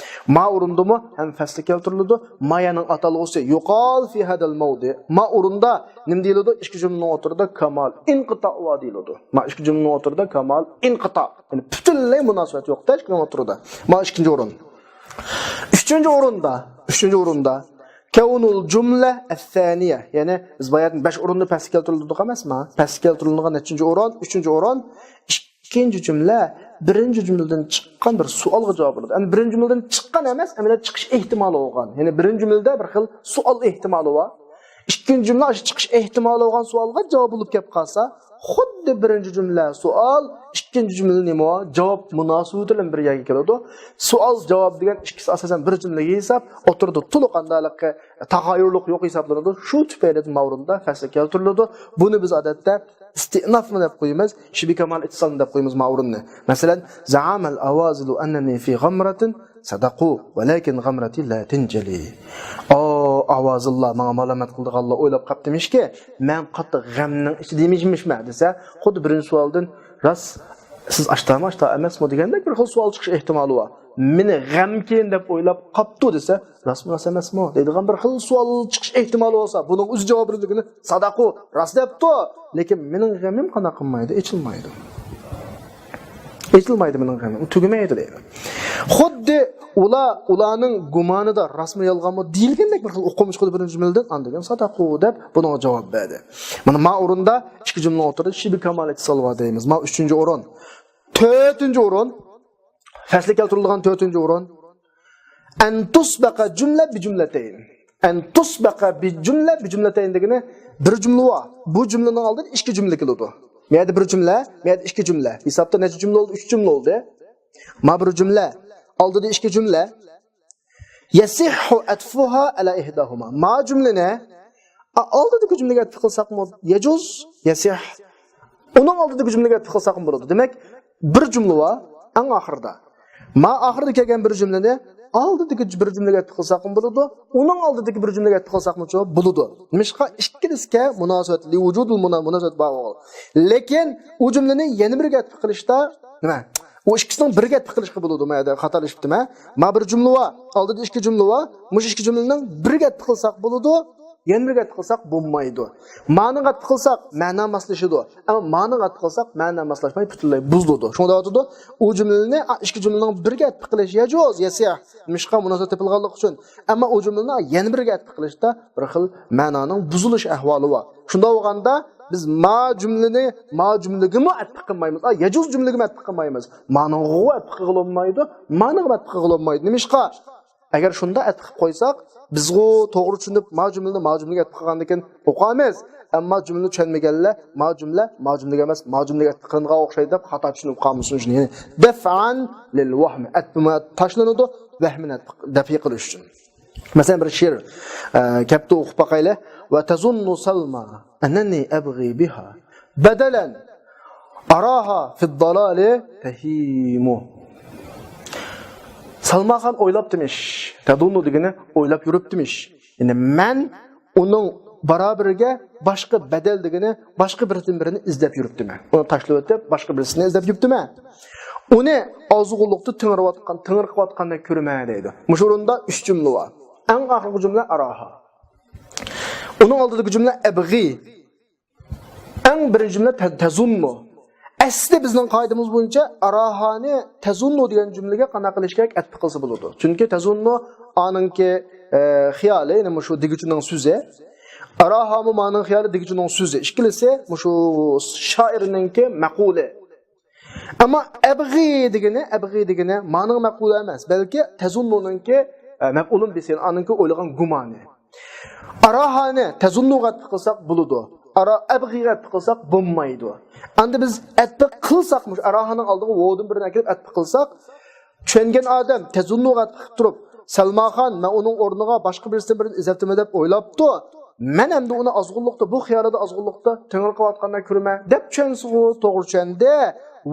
ما ئورۇندىمۇ ھەم فەسلى كەلتۈرۈلىدۇ. ما يەنىڭ ئاتالغۇسى يۇقال في هذا الموضع. ما ئورۇندا نېمە دېيىلىدۇ؟ ئىككى جۈملىنىڭ ئوتتۇرىدا كامال ئىنقىتا ۋا دېيىلىدۇ. ما ئىككى جۈملىنىڭ ئوتتۇرىدا كامال ئىنقىتا. يەنى پۈتۈنلەي مۇناسىۋەت يوق-دە ئىككىنىڭ ئوتتۇرىدا. ما ئىككىنچى ئورۇن. ئۈچىنچى ئورۇندا، ئۈچىنچى ئورۇندا كەۋنۇل جۈملە ئەسسانىيە. يەنى بىز باياتىن بەش ئورۇندا پەسلى كەلتۈرۈلدۇق ئەمەسما؟ پەسلى كەلتۈرۈلىدىغان نەچچىنچى ئورۇن؟ ئۈچىنچى ئورۇن. ئىككىنچى جۈملە بىرىنچى جۈملىدىن چىققان بىر سوئالغا جاۋاب بېرىدۇ. يەنى بىرىنچى جۈملىدىن چىققان ئەمەس، ئەمەلىيەتتە چىقىش ئېھتىمالى بولغان. يەنى بىرىنچى جۈملىدە بىر خىل سوئال ئېھتىمالى بار. ئىككىنچى جۈملە ئاشۇ چىقىش ئېھتىمالى بولغان سوئالغا جاۋاب بولۇپ كەپ قالسا، خۇددى بىرىنچى جۈملە سوئال، ئىككىنچى جۈملە نېمە؟ جاۋاب مۇناسىۋىتى بىلەن بىر يەرگە كېلىدۇ. سوئال، جاۋاب دېگەن ئىككىسى ئاساسەن بىر جۈملىگە ھېساب، ئوتتۇرىدا تولۇق ئانداقلىق تاغايۇرلۇق يوق ھېسابلىنىدۇ. شۇ تۈپەيلىدىن ما ئورۇندا پەسلى كەلتۈرۈلىدۇ. بۇنى بىز ئادەتتە ئىستىئنافمۇ دەپ قويىمىز، شىبى كامال ئىتتىسالمۇ دەپ قويىمىز ما ئورۇننى. مەسىلەن، زەئەمەل ئاۋازىلۇ ئەننەنى فى غەمرەتىن سەدەقۇ ۋەلەكىن غەمرەتى لا تەنجەلى. ئو ئاۋازىللار، ماڭا مالامەت قىلىدىغانلار ئويلاپ قاپتىمىشكى، مەن قاتتىق غەمنىڭ ئىچىدە يېمىشمىشمەن دېسە، خۇددى بىرىنچى سوئالدىن، راست سىز ئاشتامۇ، ئاشتا ئەمەسمۇ دېگەندەك بىر خىل سوئال چىقىش ئېھتىمالى بار. مېنى غەمكىن دەپ ئويلاپ قاپتۇ دېسە، راستمۇ راست ئەمەسمۇ دەيدىغان بىر خىل سوئال چىقىش ئېھتىمالى بولسا، بۇنىڭ ئۆزى جاۋابىنى دېگىنى ساداقۇ، راست دەپتۇ، لېكىن مېنىڭ غېمىم قانداق قىلمايدۇ، ئېچىلمايدۇ. ئېچىلمايدۇ مېنىڭ غېمىم، تۈگىمەيدۇ دەيدۇ. خۇددى ئۇلار، ئۇلارنىڭ گۇمانىدا راستمۇ يالغانمۇ دېيىلگەندەك بىر خىل ئوقۇمۇش قىلدى بىرىنچى جۈملىدىن، ئاندىن كېيىن ساداقۇ دەپ بۇنىڭغا جاۋاب بەردى. مانا ما ئورۇندا ئىككى جۈملىنىڭ ئوتتۇرىدا شىبى كامال ئىتتىسال بار دەيمىز. ما ئۈچىنچى ئورۇن. تۆتىنچى ئورۇن. فەسلى كەلتۈرۈلىدىغان تۆتىنچى ئورۇن. أن تسبق جملة بجملتين. أن تسبق بجملة بجملتين دېگىنى بىر جۈملە بار. بۇ جۈملىنىڭ ئالدىدا ئىككى جۈملە كېلىدۇ. مەيەردە بىر جۈملە، مەيەردە ئىككى جۈملە. ھېسابتا نەچچە جۈملە بولدى؟ ئۈچ جۈملە بولدى. ما بىر جۈملە، ئالدىدا ئىككى جۈملە. يصح عطفها على إحداهما. ما جۈملىنى ئا-، ئالدىدىكى جۈملىگە ئەتپە قىلساقمۇ يەجۇز، يەسىھ. ئۇنىڭ ئالدىدىكى جۈملىگە ئەتپە قىلساقمۇ بولىدۇ. دېمەك، بىر جۈملە بار، ئەڭ ئاخىرىدا. ما ئاخىرىدا كەلگەن بىر جۈملىنى ئالدىدىكى بىر جۈملىگە ئەتپە قىلساقمۇ بولىدۇ، ئۇنىڭ ئالدىدىكى بىر جۈملىگە ئەتپە قىلساقمۇچۇ بولىدۇ. نېمىشقا؟ ئىككىلىسىگە مۇناسىۋەت، لىۋۇجۇدىل مۇنا-، مۇناسىۋەت بار بولغان. لېكىن ئۇ جۈملىنى يەنە بىرگە ئەتپە قىلىشتا نېمە؟ ئۇ ئىككىسىنىڭ بىرگە ئەتپە قىلىشقا بولىدۇ، مەن خاتالىشىپتىمەن. ما بىر جۈملە بار، ئالدىدا ئىككى جۈملە بار. مۇشۇ ئىككى جۈملىنىڭ بىرگە ئەتپە قىلساق بولىدۇ، يەنە بىرگە ئەتپە قىلساق بولمايدۇ. مانىڭغا ئەتپە قىلساق مەنا ماسلىشىدۇ. ئەمما مانىڭغا ئەتپە قىلساق مەنا ماسلاشماي پۈتۈنلەي بۇزۇلىدۇ. شۇڭا دەۋاتىدۇ، ئۇ جۈملىنى، ئا، ئىككى جۈملىنىڭ بىرگە ئەتپە قىلىش يەجۇز، يەسىھ. نېمىشقا؟ مۇناسىۋەت تېپىلغانلىقى ئۈچۈن. ئەمما ئۇ جۈملىنى يەنە بىرگە ئەتپە قىلىشتا بىر خىل مەنانىڭ بۇزۇلۇش ئەھۋالى بار. شۇنداق بولغاندا بىز ما جۈملىنى ما جۈملىگىمۇ ئەتپە قىلمايمىز. ئا، يەجۇز جۈملىگىمۇ ئەتپە قىلمايمىز. مانىڭغىغۇ ئەتپە قىلغىلى بولمايدۇ، مانىڭغا ئەتپە قىلغىلى بولمايدۇ. نېمىشقا؟ ئەگەر شۇنداق ئەتپە قىلىپ قويساق، بىزغۇ توغرا چۈشىنىپ، ما جۈملىنى ما جۈملىگە ئەتپە قىلغاندىن كېيىن ئوقۇيمىز. ئەمما جۈملىنى چۈشەنمىگەنلەر ما جۈملە ما جۈملىگە ئەمەس، ما جۈملىگە ئەتپە قىلىنغان ئوخشايدۇ دەپ خاتا چۈشىنىپ قالمىسۇن ئۈچۈن. يەنى دەفئەن لىل ۋەھمى. ئەتپە تاشلىنىدۇ، ۋەھمىنى ئەتپە دەفئ قىلىش ئۈچۈن. مەسىلەن، بىر شېئىر، ئە، كەپتۇ، ئوقۇپ باقايلى. وتظن سلمى أنني أبغي بها بدلا أراها في الضلال تهيم. سەلماخان ئويلاپتىمىش. تەزۇننۇ دېگىنى ئويلاپ يۈرۈپتىمىش. يەنى مەن ئۇنىڭ بارابىرىگە باشقا بەدەل دېگىنى باشقا بىرسىدىن بىرىنى ئىزدەپ يۈرۈپتىمەن. ئۇنى تاشلىۋېتىپ، باشقا بىرسىنى ئىزدەپ يۈرۈپتىمەن. ئۇنى ئازغۇنلۇقتا تىڭىرىۋاتقان، تىڭىرقىۋاتقاندەك كۆرىمەن دەيدۇ. مۇشۇ ئورۇندا ئۈچ جۈملە بار. ئەڭ ئاخىرقى جۈملە ئاراھا. ئۇنىڭ ئالدىدىكى جۈملە ئەبغى. ئەڭ بىرىنچى جۈملە تە-، تەزۇننۇ. ئەسلى بىزنىڭ قائىدىمىز بويىچە ئاراھانى تەزۇننۇ دېگەن جۈملىگە قانداق قىلىش كېرەك؟ ئەتپە قىلسا بولىدۇ. چۈنكى تەزۇننۇ ئانىڭكى، ئە، خىيالى، يەنى مۇشۇ دېگۈچىنىڭ سۆزى. ئاراھامۇ مانىڭ خىيالى، دېگۈچىنىڭ سۆزى. ئىككىلىسى مۇشۇ شائىرنىڭكى مەقۇلى. ئەمما ئەبغى دېگىنى، ئەبغى دېگىنى مانىڭ مەقۇلى ئەمەس، بەلكى تەزۇننۇنىڭكى، ئە، مەپئۇلۇن بىسىنى، ئانىڭكى ئويلىغان گۇمانى. ئاراھانى تەزۇننۇغا ئەتپە قىلساق بولىدۇ. ئارا-، ئەبغىغا ئەتپە قىلساق بولمايدۇ. ئەمدى بىز ئەتپە قىلساق، مۇشۇ ئاراھانىڭ ئالدىغا ۋودىن بىرنى ئەكېلىپ ئەتپە قىلساق، چۈشەنگەن ئادەم تەزۇننۇغا ئەتپە قىلىپ تۇرۇپ، سەلماخان، مەن ئۇنىڭ ئورنىغا باشقا بىرسىدىن بىرىنى ئىزدەپتىمەن دەپ ئويلاپتۇ. مەن ئەمدى ئۇنى ئازغۇنلۇقتا، بۇ خىيالىدا ئازغۇنلۇقتا تىڭىرقاۋاتقاندەك كۆرىمەن دەپ چۈشەنسىغۇ، توغرا چۈشەندى.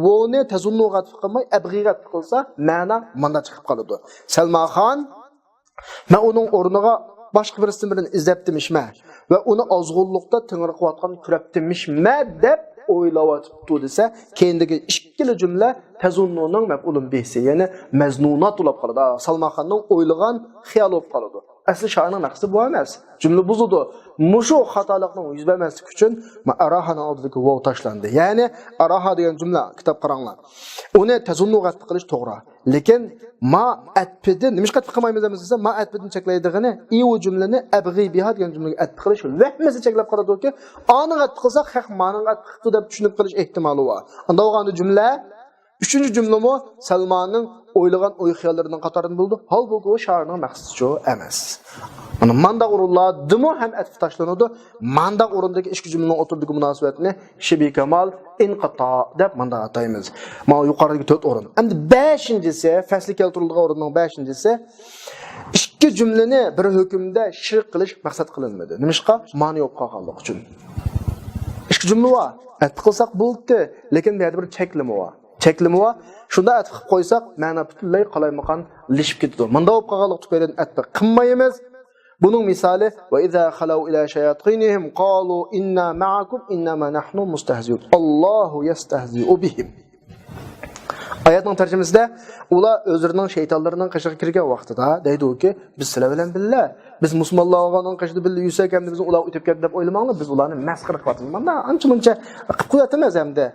ۋونى تەزۇننۇغا ئەتپە قىلماي، ئەبغىغا ئەتپە قىلسا، مەنا مانداق چىقىپ قالىدۇ. سەلماخان، مەن ئۇنىڭ ئورنىغا باشقا بىرسىدىن بىرىنى ئىزدەپتىمىشمەن ۋە ئۇنى ئازغۇنلۇقتا تىڭىرقىۋاتقان كۆرەپتىمىشمەن دەپ ئويلاۋاتىپتۇ دېسە، كېيىندىكى ئىككىلا جۈملە تەزۇننۇنىڭ مەپئۇلۇن بىھسى، يەنى مەزنۇنات بولۇپ قالىدۇ. سەلماخاننىڭ ئويلىغان خىيالى بولۇپ قالىدۇ. ئەسلى شائىرنىڭ مەقسىتى بۇ ئەمەس. جۈملە بۇزۇلىدۇ. مۇشۇ خاتالىقنىڭ يۈز بەرمەسلىكى ئۈچۈن ما ئاراھانىڭ ئالدىدىكى ۋاۋ تاشلاندى. يەنى ئاراھا دېگەن جۈملە، كىتاب قاراڭلار. ئۇنى تەزۇننۇغا ئەتپە قىلىش توغرا. لېكىن ما ئەتپىدىن، نېمىشقا ئەتپە قىلمايمىز دەيمىز دېسە، ما ئەتپىدىن چەكلەيدىغىنى ئىۋۇ جۈملىنى ئەبغى بىھا دېگەن جۈملىگە ئەتپە قىلىش ۋەھمىسى چەكلەپ قالىدۇكى، ئانىڭغا ئەتپە قىلساق، خەق مانىڭغا ئەتپە قىپتۇ دەپ چۈشىنىپ قېلىش ئېھتىمالى بار. ئانداق بولغاندا جۈملە ئۈچىنچى جۈملىمۇ سەلمانىڭ ئويلىغان ئوي خىياللىرىنىڭ قاتارىدىن بولىدۇ. ھالبۇكى، ئۇ شائىرنىڭ مەقسىتىچۇ ئەمەس. مانا مانداق ئورۇنلاردىمۇ ھەم ئەتپە تاشلىنىدۇ. مانداق ئورۇندىكى ئىككى جۈملىنىڭ ئوتتۇرىدىكى مۇناسىۋەتنى شىبى كامال، ئىنقىتا دەپ مانداق ئاتايمىز. مانا يۇقىرىدىكى تۆت ئورۇن. ئەمدى بەشىنچىسى، پەسلى كەلتۈرۈلىدىغان ئورۇننىڭ بەشىنچىسى، ئىككى جۈملىنى بىر ھۆكۈمدە شىرك قىلىش مەقسەت قىلىنمىدى. نېمىشقا؟ مانا بولۇپ قالغانلىقى ئۈچۈن. ئىككى جۈملە بار. ئەتپە قىلساق بولدى، لېكىن بۇ يەردە بىر چەكلىمە بار. چەكلىمە بار. شۇنداق ئەتپە قىلىپ قويساق، مەنا پۈتۈنلەي قالايمىقانلىشىپ كېتىدۇ. مۇنداق بولۇپ قالغانلىقى تۈپەيلىدىن ئەتپە قىلمايمىز. بۇنىڭ مىسالى، وإذا خلوا إلى شياطينهم قالوا إنا معكم إنما نحن مستهزئون. الله يستهزئ بهم. ئايەتنىڭ تەرجىمىسىدە، ئۇلار ئۆزلىرىنىڭ شەيتانلىرىنىڭ قېشىغا كىرگەن ۋاقتىدا دەيدۇكى، بىز سىلەر بىلەن بىللە، بىز مۇسۇلمانلارنىڭ قېشىدا بىللە يۈرسەك، ئەمدى بىزنى ئۇلار ئۆتۈپ كەتتى دەپ ئويلىماڭلار، بىز ئۇلارنى مەسخىرە قىلىۋاتىمىز. مانا ئانچە-مۇنچە قىلىپ قويۇۋاتىمىز ئەمدى.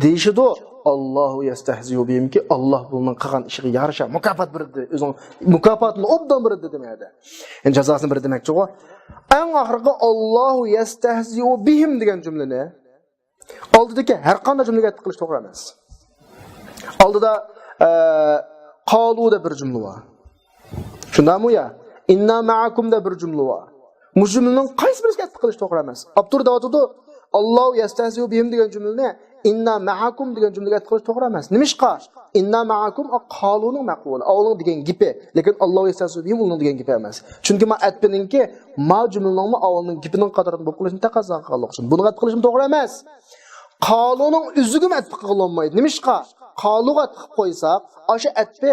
دېيىشىدۇ، ئاللاھۇ يەستەھزىئۇ بىھىمكى، ئاللاھ بۇلارنىڭ قىلغان ئىشىغا يارىشا مۇكاپات بېرىدۇ، ئۆزىنىڭ مۇكاپاتىنى ئوبدان بېرىدۇ دېمەيدۇ. يەنى جازاسىنى بېرىدۇ دېمەكچىغۇ. ئەڭ ئاخىرقى ئاللاھۇ يەستەھزىئۇ بىھىم دېگەن جۈملىنى ئالدىدىكى ھەر قانداق جۈملىگە ئەتپە قىلىش توغرا ئەمەس. ئالدىدا، ئە، قالۇ دەپ بىر جۈملە بار. شۇنداقمۇ يا؟ ئىننا مەئەكۇم دەپ بىر جۈملە بار. مۇشۇ جۈملىنىڭ قايسى بىرسىگە ئەتىپ قىلىش توغرا ئەمەس؟ ئاپتور دەۋاتىدۇ، ئاللاھۇ يەستەھزىئۇ بىھىم دېگەن جۈملىنى ئىننا مەئەكۇم دېگەن جۈملىگە ئەتىپ قىلىش توغرا ئەمەس. نېمىشقا؟ ئىننا مەئەكۇم قالۇنىڭ مەقۇلى، ئۇنىڭ دېگەن گېپى. لېكىن ئاللاھۇ يەستەھزىئۇ بىھىم ئۇنىڭ دېگەن گېپى ئەمەس. چۈنكى ما ئەتپىنىڭكى ما جۈملىنىڭمۇ ئاۋۋالنىڭ گېپىنىڭ قاتارىدىن بولۇپ قېلىشىنى تەقەززا قىلغانلىقى ئۈچۈن بۇنىڭغا ئەتىپ قىلىشمۇ توغرا ئەمەس. قالۇنىڭ ئۆزىگىمۇ ئەتىپ قىلغىلى بولمايدۇ. نېمىشقا؟ قالۇغا ئەتىپ قىلىپ قويساق، ئاشۇ ئەتپى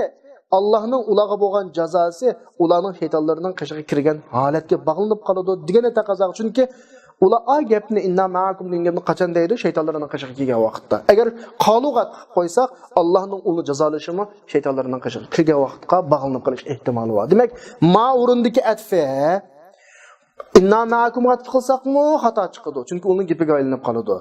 ئاللاھنىڭ ئۇلارغا بولغان جازاسى ئۇلارنىڭ شەيتانلىرىنىڭ قېشىغا كىرگەن ھالەتكە باغلىنىپ قالىدۇ دېگەننى تەقەززا قىلىدۇ. چۈنكى ئۇلار ئا گەپنى، ئىننا مەئەكۇم دېگەن گەپنى قاچان دەيدۇ؟ شەيتانلىرىنىڭ قېشىغا كىرگەن ۋاقىتتا. ئەگەر قالۇغا ئەتىپ قىلىپ قويساق، ئاللاھنىڭ ئۇنى جازالىشىمۇ شەيتانلىرىنىڭ قېشىغا كىرگەن ۋاقىتقا باغلىنىپ قېلىش ئېھتىمالى بار. دېمەك، ما ئورۇندىكى ئەتپى ئىننا مەئەكۇمغا ئەتىپ قىلساقمۇ خاتا چىقىدۇ، چۈنكى ئۇنىڭ گېپىگە ئايلىنىپ قالىدۇ.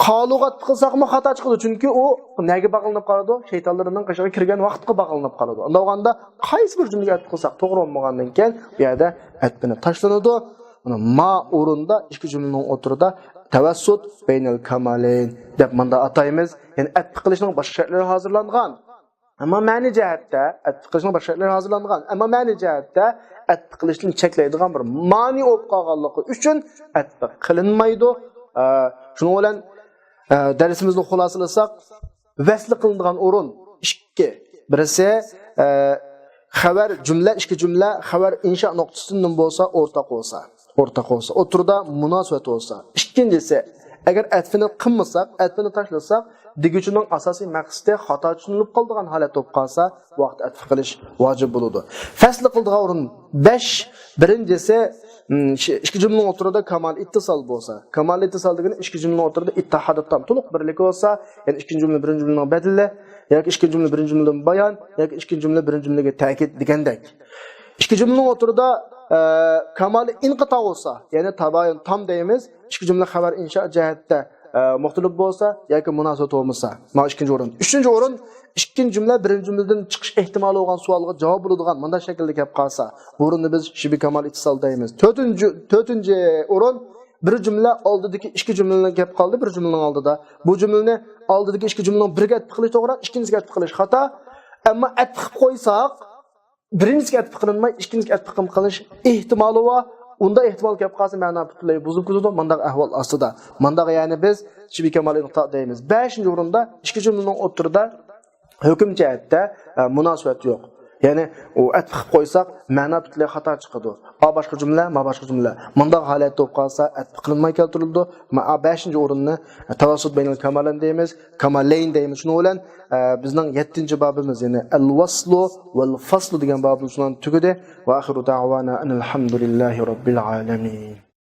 قالۇغا ئەتىپ قىلساقمۇ خاتا چىقىدۇ، چۈنكى ئۇ نەگە باغلىنىپ قالىدۇ؟ شەيتانلىرىنىڭ قېشىغا كىرگەن ۋاقىتقا باغلىنىپ قالىدۇ. ئۇنداق بولغاندا قايسى بىر جۈملىگە ئەتىپ قىلساق توغرا بولمىغاندىن كېيىن، بۇ يەردە ئەتپىنى تاشلىنىدۇ. مانا ما ئورۇندا ئىككى جۈملىنىڭ ئوتتۇرىدا تەۋەسسۇت بەينەل كامالەين دەپ مۇنداق ئاتايمىز. يەنى ئەتىپ قىلىشنىڭ باشقا شەرتلىرى ھازىرلانغان. ئەمما مەنە جەھەتتە ئەتىپ قىلىشنىڭ باشقا شەرتلىرى ھازىرلانغان. ئەمما مەنە جەھەتتە ئەتىپ قىلىشنى چەكلەيدىغان بىر مانى بولۇپ قالغانلىقى ئۈچۈن ئەتىپ قىلىنمايدۇ. ئە، شۇنىڭ بىلەن، ئە، دەرسىمىزنى خۇلاسىلىساق، ۋەسلى قىلىنىدىغان ئورۇن ئىككى. بىرسى، ئە، خەۋەر جۈملە، ئىككى جۈملە، خەۋەر ئىنشا نۇقتىسىدىن بولسا، ئورتاق بولسا. ئورتاق بولسا، ئوتتۇرىدا مۇناسىۋەت بولسا. ئىككىنچىسى، ئەگەر ئەتپىنى قىلمىساق، ئەتپىنى تاشلىساق، دېگۈچىنىڭ ئاساسىي مەقسىتى خاتا چۈشىنىلىپ قالىدىغان ھالەت بولۇپ قالسا، ۋاقىت ئەتىپ قىلىش ۋاجىپ بولىدۇ. فەسلى قىلىدىغان ئورۇن بەش. بىرىنچىسى، م، شى-، ئىككى جۈملىنىڭ ئوتتۇرىدا كامال ئىتتىسال بولسا. كامال ئىتتىسال دېگىنى ئىككى جۈملىنىڭ ئوتتۇرىدا ئىتتىھادى تام، تولۇق بىرلىكى بولسا، يەنى ئىككىنچى جۈملە بىرىنچى جۈملىنىڭ بەدىلى، ياكى ئىككىنچى جۈملە بىرىنچى جۈملىدىن بايان، ياكى ئىككىنچى جۈملە بىرىنچى جۈملىگە تەكىت دېگەندەك. ئىككى جۈملىنىڭ ئوتتۇرىدا، ئە، كامالى ئىنقىتا بولسا، يەنى تابايۇن تام دەيمىز، ئىككى جۈملە خەۋەر ئىنشا جەھەتتە، ئە، مۇختەلىپ بولسا ياكى مۇناسىۋەت بولمىسا. مانا ئىككىنچى ئورۇن. ئۈچىنچى ئورۇن، ئىككىنچى جۈملە بىرىنچى جۈملىدىن چىقىش ئېھتىمالى بولغان سوئالغا جاۋاب بولىدىغان مۇنداق شەكىلدە كەپ قالسا، بۇ ئورۇننى بىز شىبە كامال ئىتتىسال دەيمىز. تۆتىنچى، تۆتىنچى ئورۇن، بىر جۈملە ئالدىدىكى ئىككى جۈملىنى كەپ قالدى، بىر جۈملىنىڭ ئالدىدا. بۇ جۈملىنى ئالدىدىكى ئىككى جۈملىنىڭ بىرىگە ئەتىپ قىلىش توغرا، ئىككىنچىسىگە ئەتىپ قىلىش خاتا. ئەمما ئەتىپ قىلىپ قويساق، بىرىنچىسىگە ئەتىپ قىلىنماي، ئىككىنچىسىگە ئەتىپ قىلىنىش ئېھتىمالى بار. ئۇنداق ئېھتىمال كەپ قالسا، مەنا پۈتۈنلەي بۇزۇلۇپ كېتىدۇ. مۇنداق ئەھۋال ئاستىدا. مۇنداق، يەنى بىز شىبە كامال ئىنقىتا دەيمىز. بەشىنچى ئورۇندا ئىككى جۈملىنىڭ ئوتتۇرىدا ھۆكۈم جەھەتتە، ئە، مۇناسىۋەت يوق. يەنى ئۇ ئەتىپ قىلىپ قويساق، مەنا پۈتۈنلەي خاتا چىقىدۇ. ئا باشقا جۈملە، ما باشقا جۈملە. مۇنداق ھالەتتە بولۇپ قالسا، ئەتىپ قىلىنماي كەلتۈرۈلىدۇ. ما-، بەشىنچى ئورۇننى تەۋەسسۇت بەينەل كامالەين دەيمىز، كامالەين دەيمىز. شۇنىڭ بىلەن، ئە، بىزنىڭ يەتتىنچى بابىمىز، يەنى ئەل ۋەسلۇ ۋەل فەسلۇ دېگەن بابىمىز شۇنىڭ تۈگىدى. ۋە ئاخىرۇ دەئۋانا ئەنىل ھەمدۇلىللاھى رەببىل ئالەمىن.